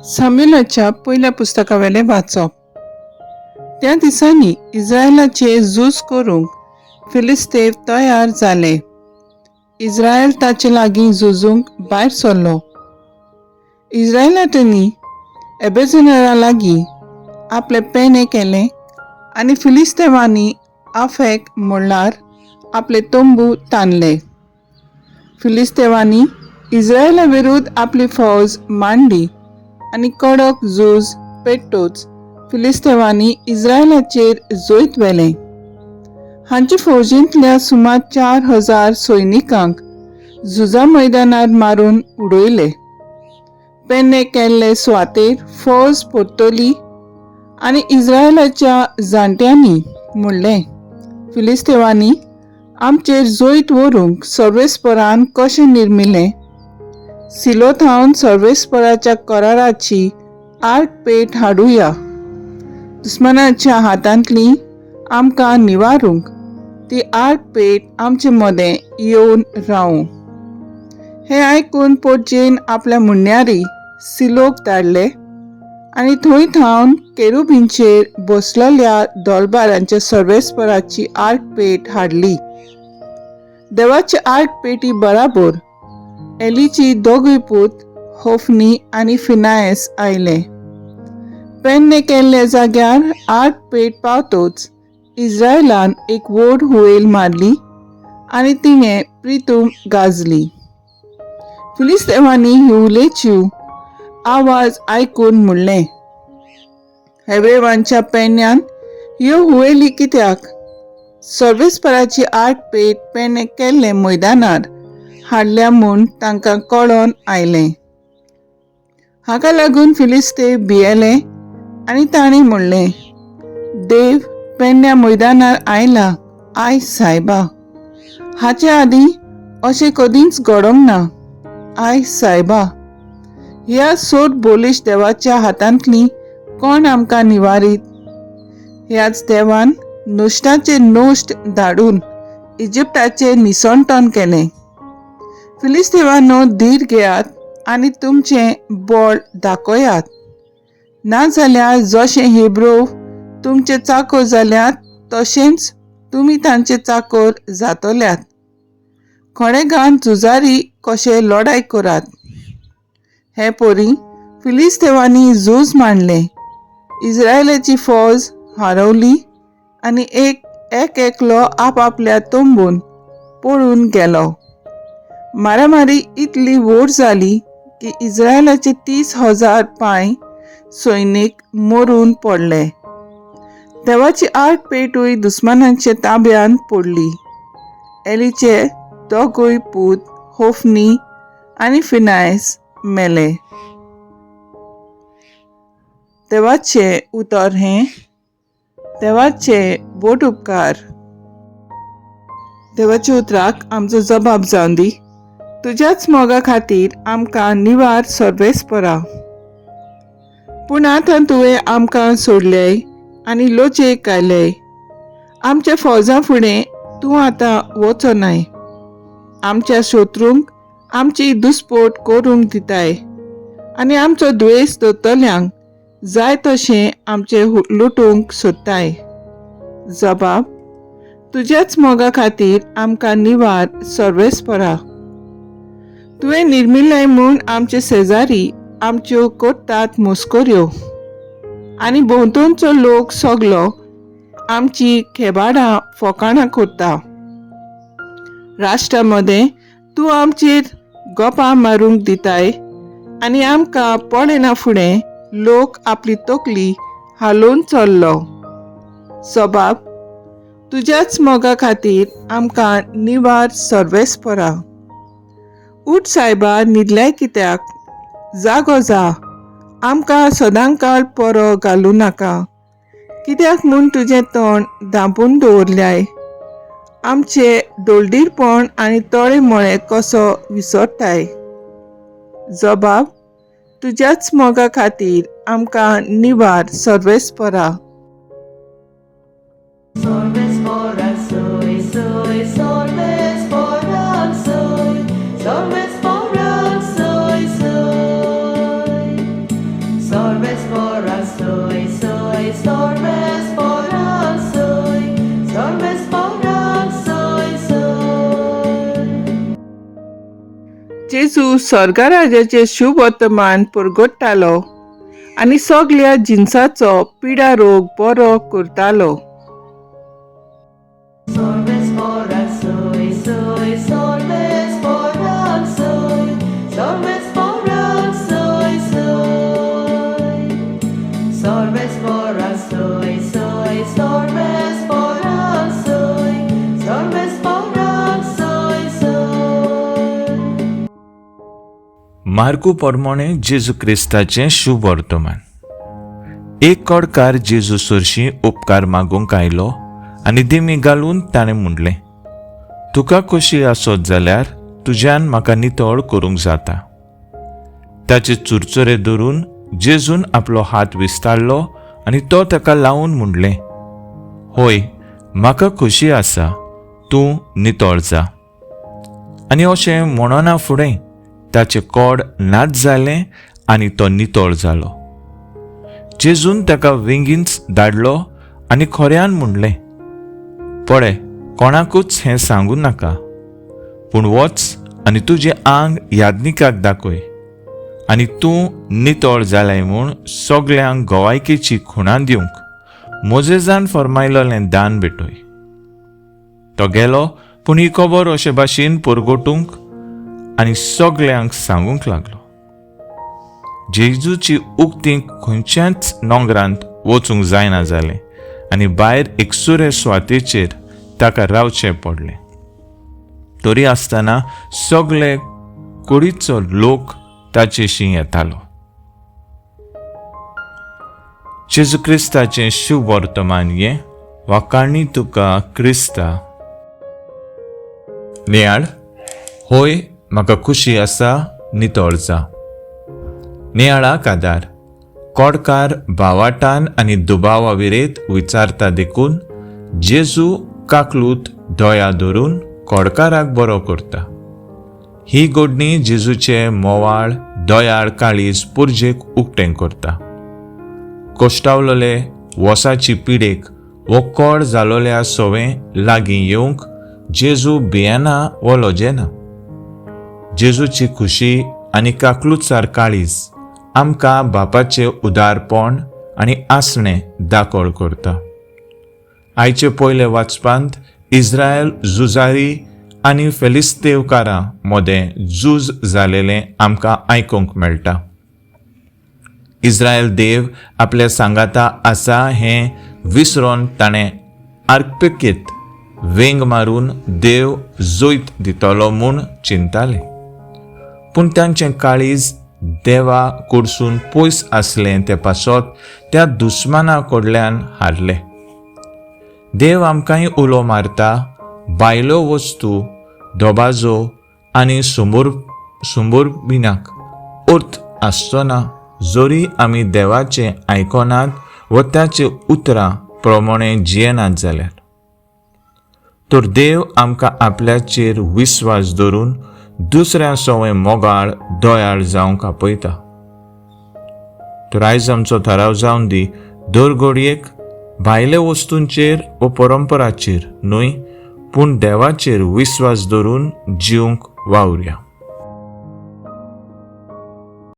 सामुएलाच्या पयल्या पुस्तकावेलें वाचप. त्या दिसांनी इज्रायलाचेर झूज करूंक फिलिस्तेव तयार जाले. इज्रायल ताचे लागीं झुजूंक भायर सरलो. इज्रायलांनी एबेझनरा लागीं आपलें पेणें केलें आनी फिलिस्तेवांनी आफेक म्हणल्यार आपले तंबू ताणले. फिलिस्तेवांनी इज्रायला विरुद्ध आपली फौज मांडली आनी कडक झूज पेट्टोच फिलिस्तेवांनी इज्रायलाचेर जैत व्हेलें. हांचे फौजींतल्या सुमार 4000 सैनिकांक झुजा मैदानार मारून उडयले. पेन्ने केल्ले सुवातेर फौज परतली आनी इज्रायलाच्या जाणट्यांनी म्हणलें, फिलिस्तेवांनी आमचेर जैत व्हरूंक सर्वेस्परान कशें निर्मिलें? सिलो थावन सर्वेस्पराच्या कराराची आर्क पेट हाडुया. दुस्मानाच्या हातांतली आमकां निवारूंक ती आर्क पेट आमचे मदें येवन रावूं. हें आयकून पोटजेन आपल्या म्हणण्यारी सिलोक धाडले आनी थंय थावन केरुबींचेर बसलेल्या दोलबारांच्या सर्वेस्पराची आर्क पेट हाडली. देवाचे आर्क पेटी बराबर एलीची दोगूय पूत होफनी आनी फिनायस आयले. पेन्ने केल्ल्या जाग्यार आर्क पेट पावतोच इज्रायलान एक व्हड हुयेल मारली आनी तिणें प्रितूम गाजली. फिलिस्तेवांनी हुयेलीच्यो आवाज आयकून म्हणलें, हेब्रेवांच्या पेन्यान ह्यो हुयेली कित्याक? सर्वेस्पराची आर्क पेट पेणे केल्ले मैदानार हाडल्या म्हूण तांकां कळोन आयलें. हाका लागून फिलिस्तेव भियेले आनी तांणी म्हणलें, देव पेडण्या मैदानार आयला. I सायबा, हाचे आदीं अशें कदींच घडोंक ना. I सायबा, ह्या सोड बोलिश देवाच्या हातांतली कोण आमकां निवारीत? ह्याच देवान नश्टाचेर नश्ट धाडून इजिप्ताचेर निसणटण केलें. फिलिस्तेवानो, धीर घेयात आनी तुमचें बळ दाखयात, नाजाल्यार जशें हेब्रो तुमचे चाकर जाल्यात तशेंच तुमी तांचे चाकर जातल्यात. खणेगान झुजारी कशे लढाय करात. हे परी फिलिस्तेवांनी झूज मांडलें. इज्रायलाची फौज हारवली आनी एक एक एकलो आपआपल्या तंबून पळून गेलो. मारामारी इतली व्हड जाली की इज्रायलाचे 30,000 पांय सैनीक मरून पडले. देवाची आर्क पेटूय दुस्मानांच्या ताब्यांत पडली. एलीचे दोगूय पूत होफनी आनी फिनायस मेले. देवाचें उतर हें. देवाचे बोट उपकार. देवाच्या उतराक आमचो जबाब जावन दी. तुज्याच मोगा खातीर आमकां निवार सर्वेस्परा. पूण आतां तुवें आमकां सोडलेय आनी लोचेक घालेय. आमच्या फौजा फुडें तूं आतां वचनाय. आमच्या शत्रूंक आमची दुस्पोट करूंक दिताय आनी आमचो द्वेस दवरतल्यांक जाय तशें आमचें लुटूंक सोदताय. जबाब, तुज्याच मोगा खातीर आमकां निवार सर्वेस्परा. तुवें निर्मिल्लें म्हूण आमचे शेजारी आमच्यो करतात मस्कऱ्यो आनी भोंवतणचो लोक सगलो आमची खेबाडां फोकाणां करता. राष्ट्रा मदें तूं आमचेर गोपां मारूंक दिताय आनी आमकां पळयना फुडें लोक आपली तकली हालोवन चल्लो. सबाब, तुज्याच मोगा खातीर आमकां निवार सर्वेस्परा. उठ सायबा, न्हिदल्याय कित्याक? जागो जा, आमकां सदांकाळ परो घालूं नाका. कित्याक म्हूण तुजें तोंड धांपून दवरल्याय? आमचें दोलदीरपण आनी तोळे मळे कसो विसरताय? जबाब, तुज्याच मोगा खातीर आमकां निवार सर्वेस्परा. Solves soy, soy, solves soy, solves soy, soy. जेजू स्वर्गराजाचें शुभ वर्तमान परगट्टालो आनी सगल्या जिनसाचो पिडा रोग बरो करतालो. Sol vespora soy soy sol vespora soy sol vespora soy soy sol vespora soy soy sol vespora soy sol vespora soy soy. मार्कू परमोणे जेजू क्रिस्ताचें शुभ वर्तमान. एक कोडकार जेजू सरशीं उपकार मागूंक आयलो आनी दिमी घालून ताणें म्हणलें, तुका कशी आसत जाल्यार तुज्यान म्हाका नितळ करूंक जाता. ताचे चुरचुरे धरून जेजून आपलो हात विस्तारलो आनी तो ताका लावन म्हणलें, होय, म्हाका खोशी आसा, तूं नितळ जा. आनी अशें म्हणना फुडें ताचें कोड नाच जालें आनी तो नितळ जालो. जेजून ताका वेगींच धाडलो आनी खोऱ्यान म्हणलें, पळय, कोणाकूच हें सांगूं नाका, पूण वच आनी तुजें आंग याज्ञिकाक दाखय आनी तूं नितळ जालाय म्हूण सगल्यांक गवायकेची खुणां दिवंक मोजेजान फर्मायलेलें दान भेटय. तो गेलो, पूण ही खबर अशे भाशेन परगटूंक आनी सगल्यांक सांगूंक लागलो. जेजूची उक्ती खंयच्याच नोंगरांत वचूंक जायना जालें आनी भायर एकसुरे सुवातेचेर ताका रावचें पडलें. तरी आसतना सगळे कुडीचो लोक ताचेशी येतालो. जेजू क्रिस्ताचें शुभ वर्तमान हें. वाखाणी तुका क्रिस्ता. नियाळ. होय, म्हाका खुशी आसा, नितळ जा. नियाळाक आदार. कोडकार भावाटान आनी दुबावा विरेत विचारता देखून जेजू काकलूत दया धरून कोडकाराक बरो करता. ही गोडणी जेजूचे मोवाळ दयाळ काळीज पुर्जेक उक्तें करता. कोश्टावलोले वसाची पिडेक वो कोड जालोल्या सोवें लागीं येवंक जेजू भियेना वो लजेना. जेजूची खुशी आनी काकलुतसार काळीज आमकां बापाचें उदारपण आनी आसणें दाखोळ करता. आयचे पयले वाचपांत इस्रायल झुजारी आनी फेलिस्तेवकारां मदें झूज जालेलें आमकां आयकूंक मेळटा. इस्रायल देव आपल्या सांगाता आसा हें विसरोन ताणें आर्कपेकीत वेंग मारून देव जैत दितलो म्हूण चिंताले, पूण तांचें काळीज देवा कडसून पयस आसलें ते पासत त्या दुस्माना कडल्यान हारले. देव आमकांय उलो मारता, भायल्यो वस्तू दबाजो आनी सुंबूर सुंबूरबिनाक अर्थ आसचो ना जरी आमी देवाचें आयकनात वा ताचे उतरां प्रमाणे जियेनात जाल्यार. तर देव आमकां आपल्याचेर विस्वास धरून दुसऱ्या सवय मोगाळ दयाळ जावंक आपयता. तर आयज आमचो थाराव जावन दी, दर घडयेक भायल्या वस्तूंचेर व परंपराचेर न्हय, पूण देवाचेर विस्वास धरून जिवंक वावुरया.